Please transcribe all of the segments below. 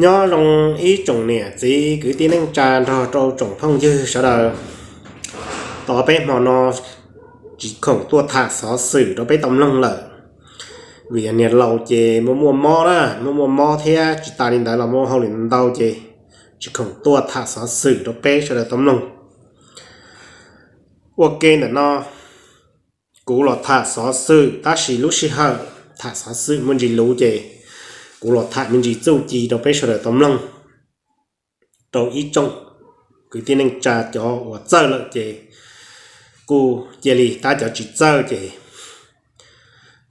Nyob zoo ib tsoom niam txiv kwv tij neej tsa nrog rau tsoom phooj ywg sawv daws. Tos peb hmo no tsis khoom tuaj tham xov xwm rau peb tau mloog lawm, vim yog niag laus ces muaj muaj mob na, muaj muaj mob thiab tsis tas li ntawd los muaj hauj lwm ntau ces tsis khoom tuaj tham xov xwm rau peb sawv daws tau mloog. Ua ke ntawm no kuv los tham xov xwm tab sis lub sij hawm tham xov xwm muaj ntsis luv ces kuv los tham me ntsis txuj ci rau peb sawv daws tau mloog. Rau ib tsoom kwv tij neej tsa cov uas txawj lawm ces kuj cia li, tab cov tsis txawj ces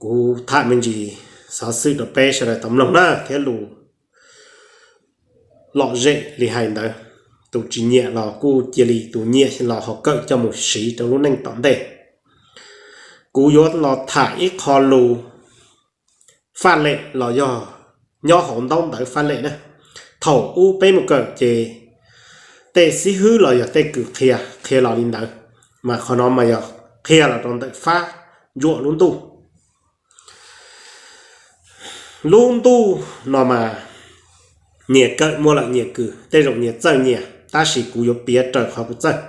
kuv tham me ntsis xov xwm rau peb sawv daws tau mloog na thiab lus lom zem li hais ntawd. Tus tsis nyiam los kuj cia li, tus nyiam los ho kawm coj mus siv rau lub neej tom ntej. Kuv yuav los tham ib qho lus faj lem los yog nyob hauv ntaub ntawv faj lem na. Thaum ub peb mus kawm ces tej xib hwb los yog tej kws qhia, qhia los li ntawd, mas qhov no mas yog qhia los rau ntawm fab ntsuam lub ntuj. Lub ntuj no mas nyias kawm muaj lawm nyias kws, tej zaum nyias txawj nyias, tab sis kuv yuav piav raws qhov kuv txawj.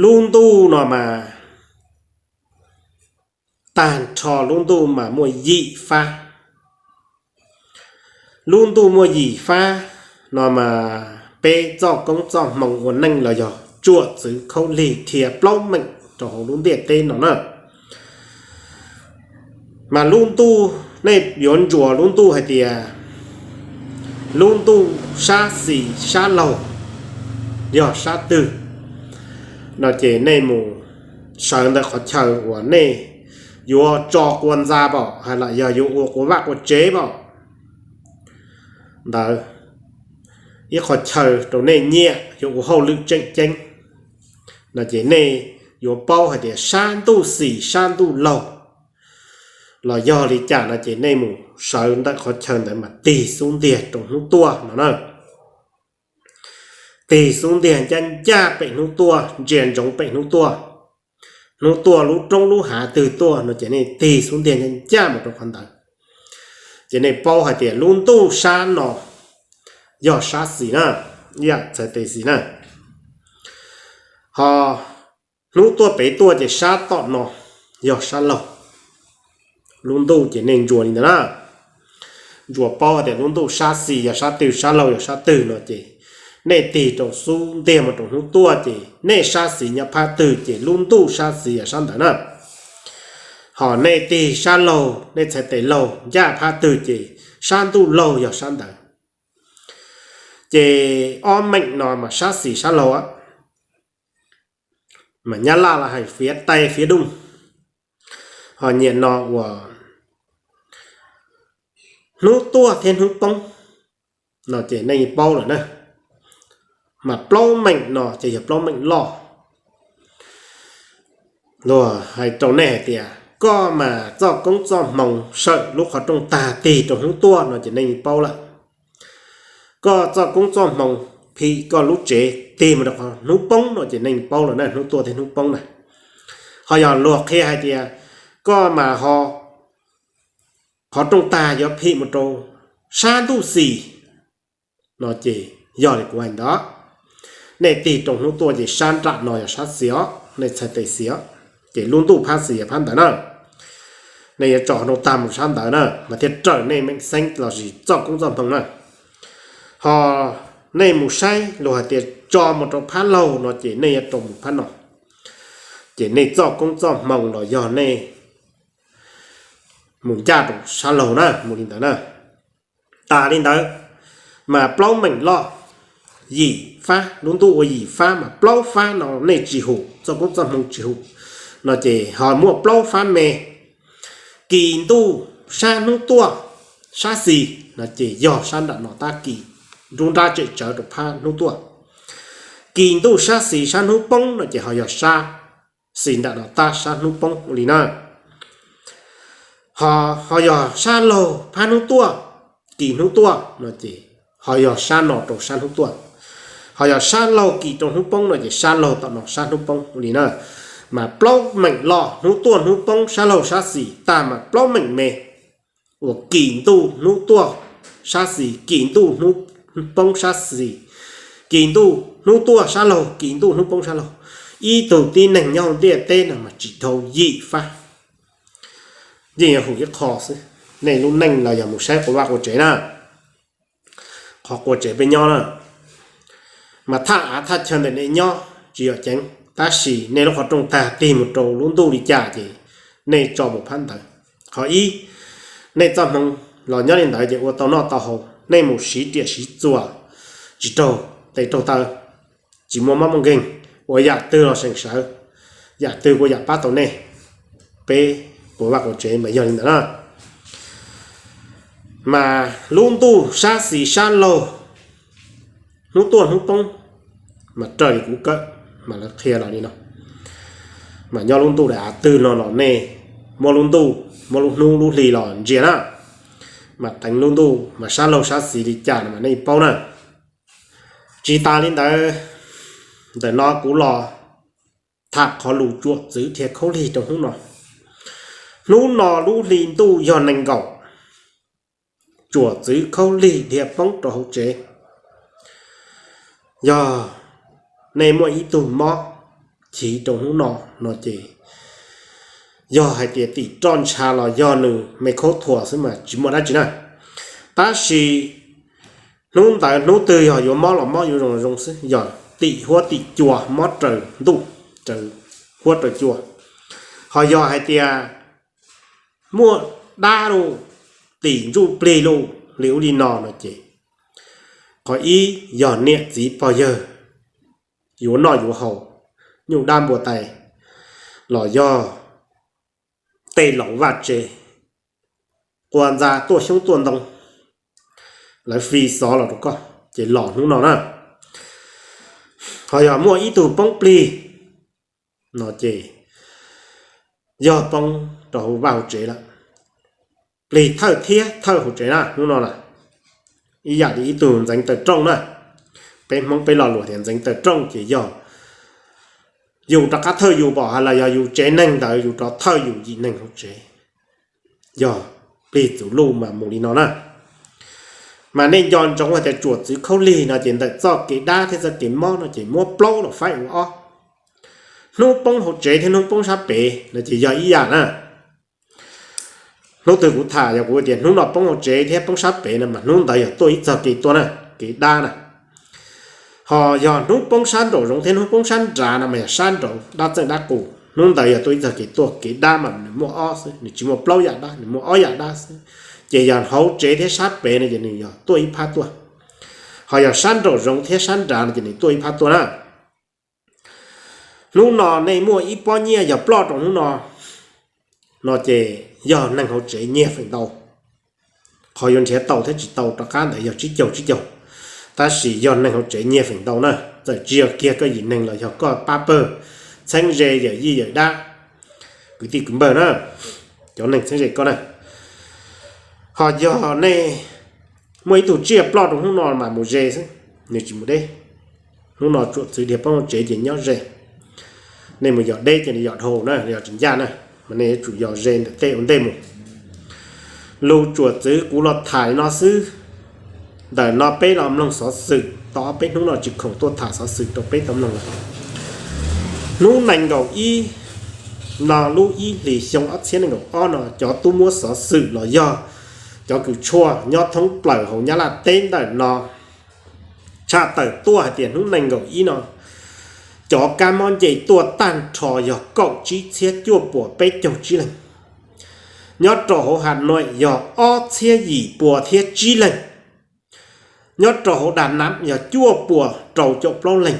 Lub ntuj no mas tag nrho lub ntuj mas muaj yim fab. Lub ntuj muaj yim fab no mas peb txoj koob txoj hmoo ua neej los yog tsuam txwv khaub lig dhia plaub meem rau hauv lub ntiaj teb no na. Mas lub ntuj, nej yuav ntsuas lub ntuj hais tias lub ntuj sab xis sab laug yog sab twg no ces nej mus sawv ntawm qhov chaw uas nej yuav tso qua ntxa pom, hais los yog yuav ua qua vaj qua tsev pom ntawd, ib qhov chaw rau nej nyiam yuav ua hauj lwm tseem ceeb no ces nej yuav paub hais tias sab ntuj xis sab ntuj laug los yog li cas no ces nej mus sawv ntawm qhov chaw ntawd mas tig xub ntiag rau hnub tuaj no na. Tig xub ntiag ncaj ncaj pem hnub tuaj, ntsia ntsoov pem hnub tuaj. Hnub tuaj lub roob lub hav twg tuaj no ces nej tig xub ntiag ncaj ncaj mus rau qhov ntawd, ces nej paub hais tias lub ntuj sab no yog sab xis na, ib yam txhais tes xis na. Ho hnub tuaj pem tuaj ces sab tom no yog sab laug. Lub ntuj ces nej ntsuas li ntawd na, ntsuas paub hais tias lub ntuj sab xis yog sab twg, sab laug yog sab twg no ces nej tig rau xub ntiag mus rau hnub tuaj ces nej sab xis nyob phab twg ces lub ntuj sab xis yog sab ntawd na. Ho nej tig sab laug, nej txhais tes laug ncaj phab twg ces sab ntuj laug yog sab ntawd. Ces ob meem no mas sab xis sab laug, mas Nyab Laj los hais phía Tây phía Đông. Ho nyiam no uas hnub tuaj thiab hnub poob no ces nej paub lawm na. Mas plaub meem no ces yog plaub meem loj. Luag hais rau nej hais tias koj mas txoj koob txoj hmoo sawm lub qhov rooj tag tig rau hnub tuaj no ces nej paub lawm. Koj txoj koob txoj hmoo phim koj lub tsev tig mus rau hnub poob no ces nej paub lawm na, hnub tuaj thiab hnub poob na. Ho yog luag qhia hais tias koj mas ho qhov rooj tag yuav phim mus rau sab ntuj xis no ces yog li kuv hais ntawd. Nej tig rau hnub tuaj ces sab nram no yog sab xis os, nej txhais tes xis os, ces lub ntuj phab xis yog phab ntawd na. Nej yuav tso qhov rooj tag mus sab ntawd na mas thiaj raws nej meem xeeb lossis txoj koob txoj hmoo na. Ho nej mus saib luag hais tias tso mus rau phab laug no ces nej yuav rau mus phab no, ces nej txoj koob txoj hmoo los yog nej mus ncaj rau sab laug na, mus li ntawd na. Tas li ntawd, mas plaub meem loj, yim fab, lub ntuj ua yim fab mas plaub fab no nej tsis hum, txoj koob txoj hmoo tsis hum no ces ho muaj plaub fab me. Kis ntuj sab hnub tuaj, sab xis no ces yog sab nram no tab kis, nruab nrab tsem tsawv rau phab hnub tuaj. Kis ntuj sab xis sab hnub poob no ces ho yog sab xis nram no tab sab hnub poob ua li na. Ho, ho yog sab laug phab hnub tuaj, kis hnub tuaj no ces ho yog sab no rau sab hnub tuaj. Ho yog sab laug kis rau hnub poob no ces sab laug tom no sab hnub poob ua li na. Mas plaub meem loj hnub tuaj hnub poob sab laug sab xis tag mas plaub meem me uas kis ntuj hnub tuaj sab xis, kis ntuj hnub poob sab xis, kis ntuj hnub tuaj sab laug, kis ntuj hnub poob sab laug. Ib tug tib neeg nyob hauv ntiaj teb no mas tsis dhau yim fab, yeej yuav hum ib qho xwb. Nej lub neej los yog mus saib quas vaj quas tsev na, qhov quas tsev peb nyob na, mas thaj av thaj chaw ntawm nej nyob tsis yog ceev, tab sis nej lub qhov rooj tag tig mus rau lub ntuj li cas ces nej tso mus phab ntawd. Qhov ib, nej txoj hmoo los nyob li ntawd ces ua tau noj tau haus, nej mus siv riam siv txuas tsis raug tes raug taw, tsis muaj mob muaj nkeeg, ua yam twg los seem sawv, yam twg kuj yam pab tau nej. Peb quas vaj quas tsev mas yog li ntawd na. Mas lub ntuj sab xis sab laug, hnub tuaj hnub poob, mas raws li kuv kawm mas lawv qhia los li no. Mas nyob lub ntuj daim av twg no los nej muab lub ntuj, muab lub hnub lub hli los ntsia na, mas teev lub ntuj mas sab laug sab xis li cas no mas nej paub na. Tsis tas li ntawd, ntawm no kuv los tham qhov lus tsuam txwv dhia khaub lig rau hnub no. Hnub no lub hli ntuj yog nees nkaum, tsuam txwv khaub lig dhia poob rau hauv tsev. Yog nej muaj ib tug mob chiv rau hnub no, no ces yog hais tias tim roj ntsha los yog nws me khaub thuas xwb mas tsis muaj dab tsi na. Tab sis hnub ntawd hnub twg yog yuav mob los mob yuav zoo zoo xwb, yog tim huab tim cua mob raws ntuj, raws huab raws cua. Ho yog hais tias muaj dab lug, tim ntsuj plig lug li ub li no no ces, qhov ib yog niam txiv pog yawg yuav noj yuav haus, nyuj dab npua tais, los yog tej laus vaj tse quas ntxa tuaj xyoob tuaj ntoo, lawv fi xov los rau koj ces los hnub no na. Ho yog muaj ib tug poob plig no ces yog poob rau hauv vaj hauv tsev lawm, plig thawj thiab thawj hauv tsev na hnub no na. Ib yam li ib tug ntxeev taws rooj na, peb Hmoob peb lo lus tias ntxeev taws rooj ces yog yus rov qab thawj yus pom hais los yog yus tsev neeg ntawd yus rov thawj yus yim neeg hauv tsev, yog plig txus luj mas mus li no na. Mas nej nco ntsoov hais tias tsuam txwv khaub lig no ces ntawm txoj kev dab thiab txoj kev mob no ces muab plaub los faib ua ob. Hnub poob hauv tsev thiab hnub poob sab pem no ces yog ib yam na. Hnub twg kuv tham yog kuv tias hnub no poob hauv tsev thiab poob sab pem no mas hnub ntawd yog tuaj ib txog kev tuaj na, kev dab na. Ho yog hnub poob sab nraum zoov thiab hnub poob sab nrad no mas yog sab nraud dab txeej dab qus, hnub ntawd yog tuaj ib txog kev tuaj, kev dab mas nws muaj ob xwb, nws tsis muaj plaub yam dab, nws muaj ob yam dab xwb. Ces yog hauv tsev thiab sab pem no ces nws yog tuaj ib phab tuaj. Ho yog sab nraum zoov thiab sab nrad no ces nws tuaj ib phab tuaj na. Hnub no nej muaj ib pob nyiaj yog ploj rau hnub no, no ces yog neeg hauv tsev nyiag feem ntau. Qhov yuav nrhiav tau thiab tsis tau rov qab ntawd yog tsib caug tsib caug, tab sis yog neeg hauv tsev nyiag feem ntau na. Txawm tsis yog kiag koj yim neeg los yog koj pab pawg, txheeb ze yawm yij yawm dab, kwv tij kwv npawg na, cov neeg txheeb ze koj na. Ho yog nej muaj ib tug tsiaj ploj rau hnub no mas mus ze xwb, nws tsis mus deb. Hnub no tsuam txwv dhia poob hauv tsev ces nyob ze. Nej mus yos deb ces nws yos dhau na, yos tsis ncaj na, mas nej yuav tsum yos ze ntawm tej ua ntej mus. Lus tsuam txwv kuv los tham li no xwb. Ntawm no peb los mloog xov xwm, tau ob peb hnub no tsis khoom tuaj tham xov xwm rau peb tau mloog lawm. Hnub nees nkaum ib no lub ib hlis xyoo ob txhiab nees nkaum ob no cov tub muab xov xwm los yog cov kws tshuaj nyob thoob plaws hauv Nyab Laj teb ntawm no tshaj tawm tuaj hais tias hnub nees nkaum ib no cov kab mob nce tuaj tag nrho yog kaum tsib txhiab cuaj puas peb caug tsib leeg. Nyob rau hauv Has Nois yog ob txhiab yim pua thiab tsib leeg. Nyob rau hauv Đà Nẵng yog cuaj puas rau caum plaub leeg.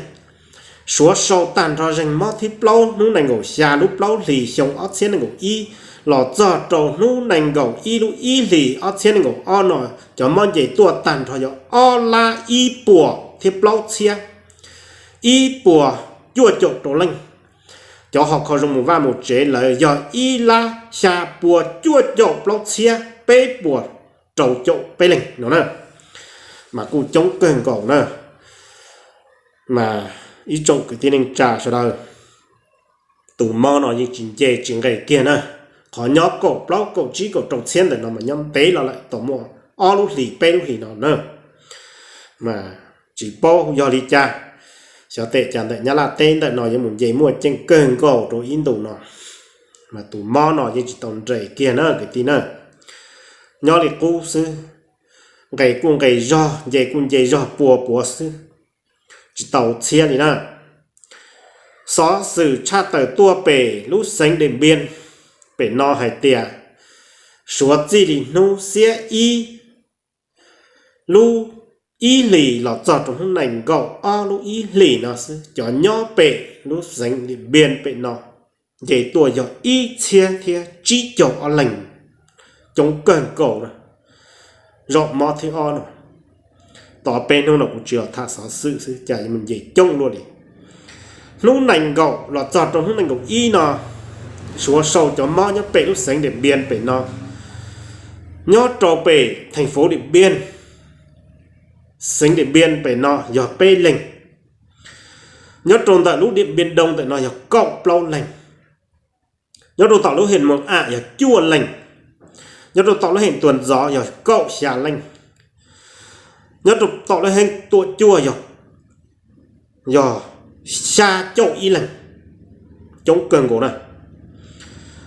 Suav sau tag nrho zeeg mob thib plaub hnub nees nkaum xya lub plaub hlis xyoo ob txhiab nees nkaum ib los txog rau hnub nees nkaum ib lub ib hlis ob txhiab nees nkaum ob no cov mob nce tuaj tag nrho yog ob lab ib puas thiab plaub txhiab ib puas cuaj caum rau leej. Cov ho kho zoo mus vaj mus tsev lawv yog ib lab xya pua cuaj caum plaub txhiab peb puas rau caum peb leeg no na. Mas kuj coob kawg nkaus na. Mas ib tsoom kwv tij neej tsa sawv daws, tus mob no yeej tsis nce tsis nqes kiag na. Qhov nyob kaum plaub kaum tsib kaum rau txhiab ntawm no mas nyob ntev los lawm, tau muaj ob lub hlis peb lub hlis no na. Mas tsis paub yog li cas, xyov tes cas ntawm Nyab Laj teb ntawm no yuav mus nce muaj ceem kawg nkaus rau ib ntus no, mas tus mob no yeej tsis tau nres kiag na kwv tij na. Nyob li qub xwb, nqes kuj nqes zog, nce kuj nce zog pua puav xwb, tsis tau txhiab li na. Xov xwm tshaj tawm tuaj pem lub xeev Diam Npiab pem no hais tias, suav txij li hnub xiab ib lub ib hlis los txog rau hnub nees nkaum ob lub ib hlis no xwb, cov nyob pem lub xeev Diam Npiab pem no nce tuaj yog ib txhiab thiab tsib caug ob leeg, coob kawg nkaus na. Zaum mob thib ob no, tau peb hnub no kuv tsis los tham xov xwm xwb cas yuav mus nce coob luaj li. Hnub nees nkaum los txog rau hnub nees nkaum ib no, suav sau cov mob nyob pem lub xeev Diam Npiab pem no, nyob rau pem theej fuv Diam Npiab, xeev Diam Npiab pem no yog peb leeg, nyob rau ntawm lub Diam Npiab Doo ntawm no yog kaum plaub leeg, nyob rau tom lub heej Moos Am yog cuaj leeg, nyob rau tom lub heej Tuam Ntxov yog kaum xya leej, nyob rau tom lub heej Tuam Cuaj yog, yog xya caum ib leeg, coob kawg nkaus na.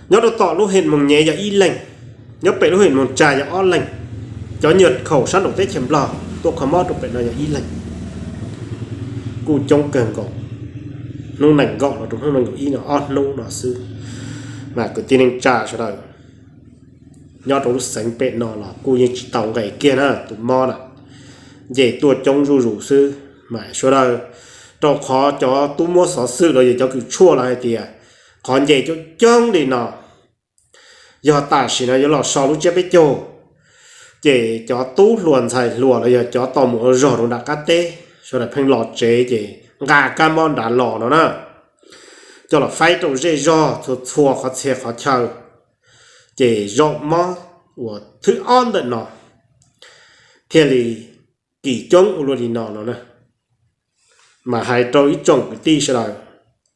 Nyob rau tom lub heej Moos Nyev yog ib leeg, nyob pem lub heej Moos Tsas yog ob leeg, cov nyuam khaum sab nraum teb chaws Nplog tuaj kho mob rau pem no yog ib leeg, kuj coob kawg nkaus. Hnub nees nkaum los rau hnub nees nkaum ib no ob hnub no xwb, mas kwv tij neej tsa sawv daws nyob rau lub xeev pem no los kuj yeej tsis tau nqes kiag na tus mob na, nce tuaj coob zuj zus xwb. Mas sawv daws, rau qhov cov tub muab xov xwm los yog cov kws tshuaj los hais tias, qhov nce coob coob li no, yog tam sim no yuav los so lub tsiab peb caug, ces cov tub hluas ntxhais hluas los yog cov tau mus ua zog rau nram qab teb sawv daws pheej los tsev ces nqa kab mob nrad los no na, coj los faib rau zej zog txhua txhua qhov txhia qhov chaw, ces zaum mob uas thib ob ntawm no thiaj li kis coob ua luaj li no no na. Mas hais rau ib tsoom kwv tij sawv daws,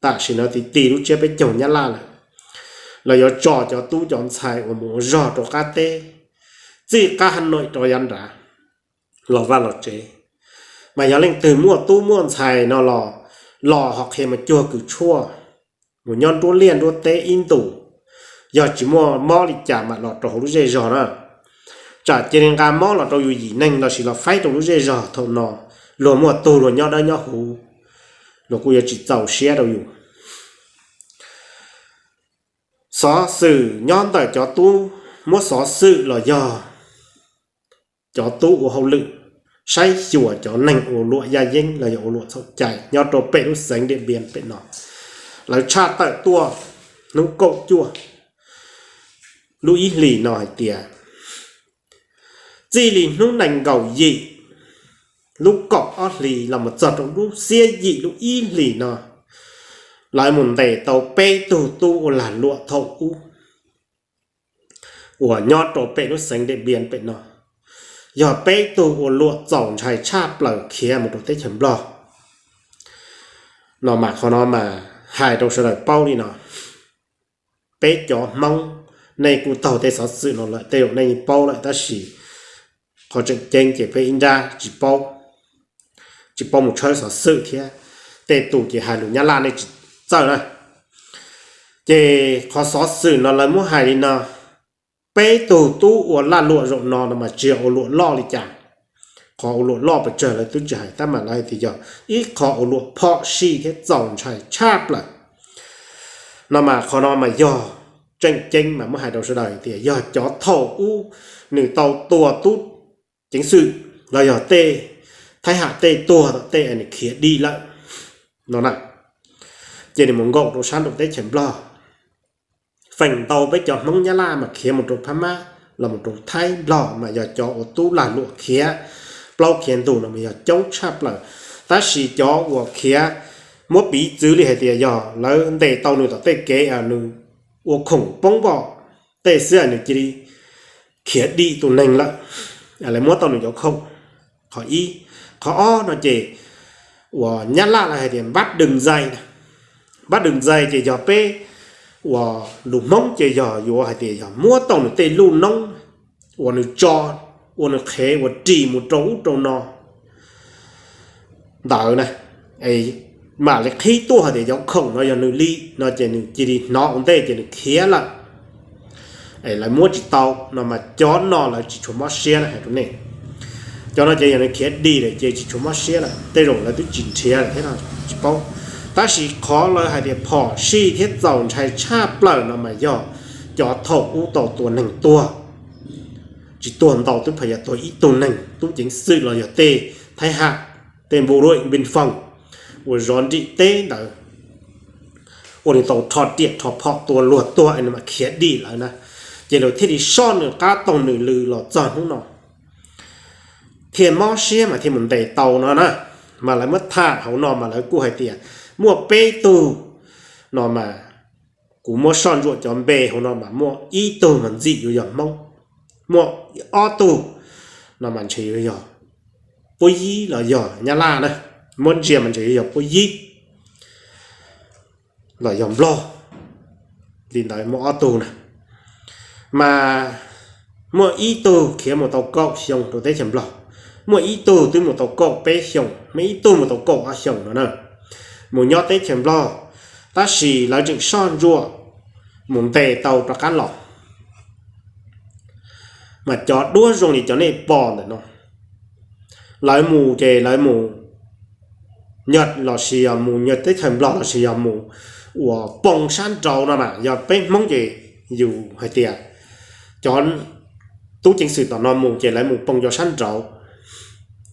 tam sim no ti ti lub tsiab peb caug Nyab Laj lawm, los yuav tso cov tub cov ntxhais uas mus ua zog rau qab teb, txij qab Has Nois rov yav nrad, los vaj los tsev. Mas yog leej twg muaj tub muaj ntxhais no los, los ho qhia mus cuag kws tshuaj, mus nyob nruab liaj nruab teb ib ntus, yog tsis muaj mob li cas mam los rau hauv lub zej zog na. Tsam cia li nqa mob los rau yus yim neeg lossis los faib rau lub zej zog thaum no, luag muaj tug luag nyob dawb nyob huv, luag kuj yuav tsis txaus siab rau yus. Xov xwm nyob ntawm cov tub muab xov xwm los yog cov tub ua hauj lwm saib xyuas cov neeg ua luam yaj yeeb los yog ua luam txhaum cai nyob rau pem lub xeev Diam Npiab pem no, lawv tshaj tawm tuaj hnub kaum cuaj lub ib hlis no hais tias, txij li hnub nees nkaum yim lub kaum ob hlis los mus txog rau lub xiab yim lub ib hlis no, lawv mus ntes tau peb tug tub ua lag luam thaum ub uas nyob rau pem lub xeev Diam Npiab pem no, yog peb tug ua luam txaus ntshai tshaj plaws khiav mus rau teb chaws Nplog. No mas qhov no mas hais rau sawv daws paub li no, peb cov Hmoob, nej kuj taug tej xov xwm no lawm tej zaum nej yeej paub lawm tab sis qhov tseem ceeb ces peb ib nrab tsis paub, tsis paub mus tshawb xov xwm thiab, tej tus ces hais lus Nyab Laj nej tsis txawj na. Ces qhov xov xwm no lawv muab hais li no, peb tug tub ua lag luam zaum no no mas tsis yog ua luam loj li cas. Qhov ua luam loj pes tsawg lawv twb tsis hais tab mas lawv hais tias yog ib qho ua luam phom sij thiab txaus ntshai tshaj plaws. No mas qhov no mas yog tseem ceeb mas muab hais rau sawv daws hais tias yog cov thaum ub nws tau tua tub ceev xwm los yog tej thaib ham tej tuag tom tej nws khiav dim lawm no na, ces nws mus nkaum rau sab nraum teb chaws Nplog. Feem ntau peb cov Hmoob Nyab Laj mas khiav mus rau Phab Mab los mus rau Thaib Nplog mas yog cov uas tub lag luam khiav plaub khiav ntug no mas yog coob tshaj plaws. Tab sis cov uas khiav, muab piv txwv li hais tias yog lawv ntes tau nws tom tej kev nws ua khoom poob npoj tej xwb nws cia li khiav dim tus neeg lawm, lawv muab tau nws cov khoom. Qhov ib. Qhov ob no ces uas Nyab Laj lawv hais tias npab dws ntxais, npab dws ntxais ces yog peb uas lus Hmoob ces yog yuav hais tias yog muab tau nws tej luj noob uas nws tso ua nws qhev uas ris mus rau ub rau no ntawd na, mam li qhib tuaj hais tias cov khoom no yog nws li no ces nws cia li hnov ua ntej ces nws khiav lawm. Lawv muab tsis tau no mas cov no lawv tsis tshua mob siab na, hais rau nej. Cov no ces yog nws khiav dim lawm ces tsis tshua mob siab lawm, tej zaum lawv twb tsis nrhiav lawm thiab no tsis paub. Tab sis qhov lawv hais tias phom sij thiab txaus ntshai tshaj plaws no mas yog cov thaum ub tau tua neeg tuag, tsis tuag ntau twb pha yog tuag ib tug neeg, tub ceev xwm los yog tej thaib ham, tej npu ruam npij foom uas zov nrim teb ntawd, ua nws tau rho riam rho phom tua luag tuag es nws mam khiav dim lawm na. Ces lawv thiaj li soj nws qab taug nws lw los txog hnub no thiaj mob siab mas thiaj mus ntes tau no na. Mas lawv muab tham hauv no mas lawv kuj hais tias muaj peb tug no mas kuv muab soj ntsuam cov npe hauv no mas muaj ib tug mas ntxim yuav yog Hmoob, muaj ob tug no mas ntshe yuav yog Puab Yib los yog Nyab Laj na, muab ntsia mas ntshe yuav yog Puab Yib los yog Nplog, li ntawd muaj ob tug na. Mas muaj ib tug khiav mus tau kaum xyoo rau teb chaws Nplog, muaj ib tug twb mus tau kaum peb xyoos, muaj ib tug mus tau kaum ob xyoos no na, mus nyob teb chaws Nplog, tab sis lawv tseem soj ntsuam mus ntes tau rov qab los. Mas cov duab zoo li cov nej pom ntawm no, lawv mus ces lawv mus nyob los sis yog mus nyob teb chaws Nplog los sis yog mus uas poo sab nraud no mas yog peb Hmoob ces yus hais tias cov tub ceev xwm tom no mus ces lawv mus poo cov sab nraud,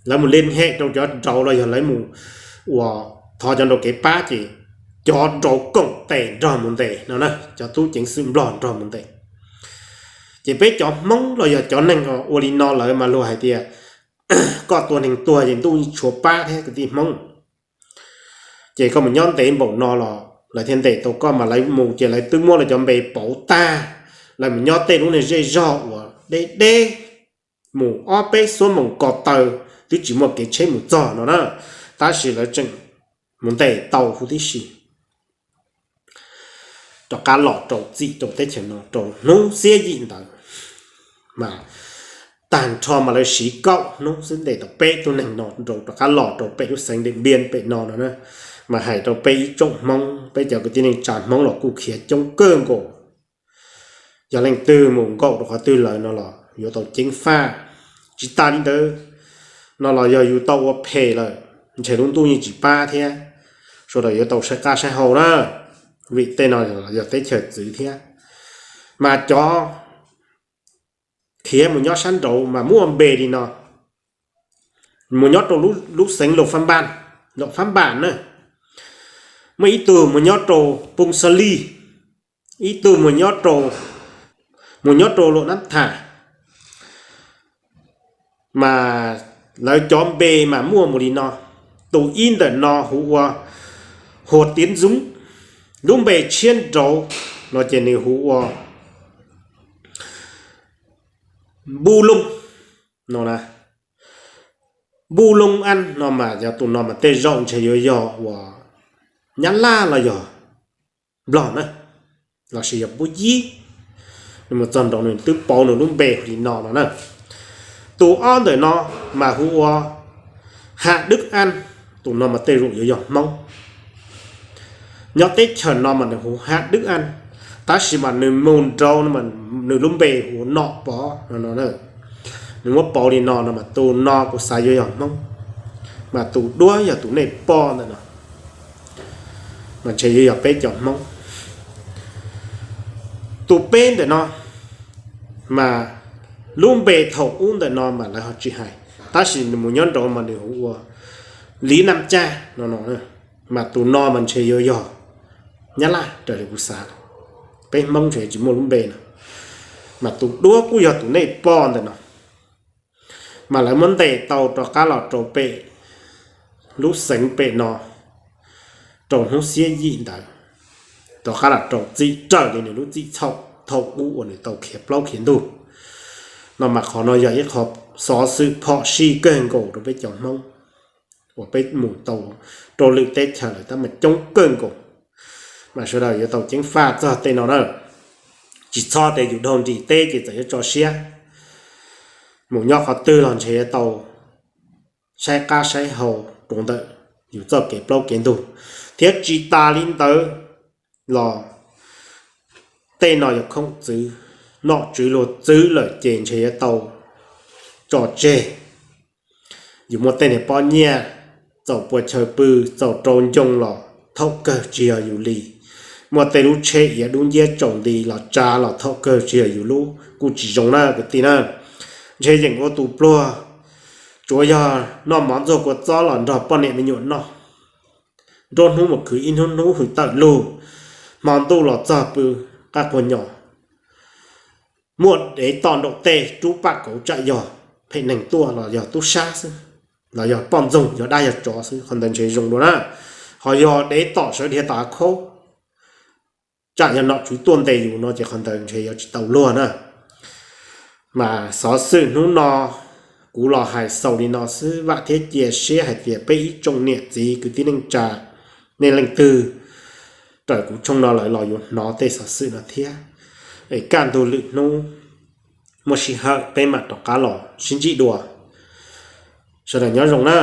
lawv mus li hem rau cov nraud los yog lawv mus uas thov cov nraud kev pab ces cov nraud koom tes nrog mus ntes no na, cov tub ceev xwm Nplog nrog mus ntes. Ces peb cov Hmoob los yog cov neeg ua li no lawm mas luag hais tias koj tua neeg tuag ces ntuj tshuav pab thiab kwv tij Hmoob. Ces koj mus nyob ntev npaum no los lawv thiaj ntes tau koj, mas lawv mus ces lawv twb muab lawv cov npe pauv tag, lawv mus nyob tej lub niag zej zog uas deb deb, mus ob peb xuab moos ko taw twb tsis muaj kev tsheb mus txog no na, tab sis lawv tseem mus ntes tau huv tib si rov qab los rau txim rau teb chaws no rau hnub xiab yim ntawd. Mas tag nrho mas lawv siv kaum hnub xwb ntes tau peb tug neeg no rau rov qab los rau pem lub xeev Ntiam Npiab pem no no na. Mas hais rau peb ib tsoom Hmoob, peb cov kwv tij neej tsa Hmoob los kuj khiav coob kawg nkaus. Yog leej twg mus nkaum rau qhov twg lawm no los yuav tau ceev faj. Tsis tas li ntawd no los yog yus tau ua phem lawm, ntshe lub ntuj yeej tsis pab thiab, sawv daws yuav tau saib qab saib hau na, vim tej no yog teb chaws txwv thiab. Mas cov khiav mus nyob sab nraud mas muaj npe li no, mus nyob rau lub xeev Luam Phab Npas, Luam Phab Npas na, muaj ib tug mus nyob rau Poo Xa Lis, ib tug mus nyob rau, mus nyob rau Luam Nab Tham. Mas lawv cov npe mas muaj mus li no, tus ib ntawm no hu ua Huas Tiav Ntxoov, lub npe tshiab nraud no ces nws hu ua Npuj Looj no na. Npuj Looj Aj no mas yog tus no mas tej zaum ntshe yuav yog uas Nyab Laj los yog Nplog na, los sis yog Puab Yib. Nws mus txog nraud nws twb pauv nws lub npe hu li no no na. Tus ob ntawm no mas hu ua Ham Dwb Aj, tus no mas tej zaum yuav yog Hmoob. Nyob teb chaws no mas nws hu Ham Dwb Aj, tab sis mas nws mus nraud nws lub npe hu ua Nom Pov no no. Nws muab pauv li no no mas tus no kuv xav yuav yog Hmoob, mas tus duab yog tus nej pom ntawm no mas ntshe yuav yog peb cov Hmoob. Tus peb ntawm no mas lub npe thaum ub ntawm no mas lawv ho tsis hais, tab sis nws mus nyob nraud mas nws hu ua Liv Nam Caj no no. Mas tus no mas ntshe yuav yog Nyab Laj raws li kuv xav, peb Hmoob ntshe tsis muaj lub npe no. Mas tus duab kuj yog tus nej pom ntawm no. Mas lawv muab ntes tau rov qab los rau pem lub xeev pem no rau hnub xiab yim ntawd, rov qab los rau txim raws li nws lub txim txhaum thaum ub uas nws tau khiav plaub khiav ntug no. Mas qhov no yog ib qho xov xwm phom sij kawg nkaus rau peb cov Hmoob uas peb mus tau rau lwm teb chaws lawm tab mas coob kawg nkaus. Mas sawv daws yuav tau ceev faj txog tej no na. Tsis txhob tias yus dhau nrim teb ces txawm yuav tso siab. mus nyob qhov twg los ntshe yuav tau saib qab saib hau rau ntawm yus txoj kev plaub kev ntug. Thiab tsis tas li ntawd los tej no yog khoom txwv, nom tswv luag txwv lawm ces ntshe yuav tau tso tseg. Yus muaj tej niag pob nyiaj txaus pua chaw pw, txaus rau ncoo los thaum kawg tsis yog yus li. Muaj tej lub tsheb iav dub nciab tsaus nti los tsa los thaum kawg tsis yog yus lub, kuj tsis zoo na kwv tij na. Ntshe yeem ua tus pluag, tsuav yog noj mov ntxuag kua txob los nrog poj niam me nyuam noj, nruab hnub mus khwv ib hnub hnub hwm tawm lug, hmo ntuj los txog pw qab quag nyos, muaj dev tom nraum tej rub paj kauv tsam yog phem neeg tuaj los yog tub sab xwb, los yog poj ntxoog yog dab yog tsov xwb, qhov ntawd ntshe zoo dua na. Ho yog dev tom sawv dhia tom av khaub tsam yog nom tswv tuaj ntes yus no ces qhov ntawd ntshe yuav tsis tau luag na. Mas xov xwm hnub no kuv los hais xaus li no xwb, vam thiab cia siab hais tias peb ib tsoom niam txiv kwv tij neej tsa, nej leej twg raws kuv tshooj no lawm los yuav hnov tej xov xwm no thiab. Es kaj ntug lwm hnub muaj sij hawm peb mam rov qab los sib ntsib dua. Sawv daws nyob zoo na.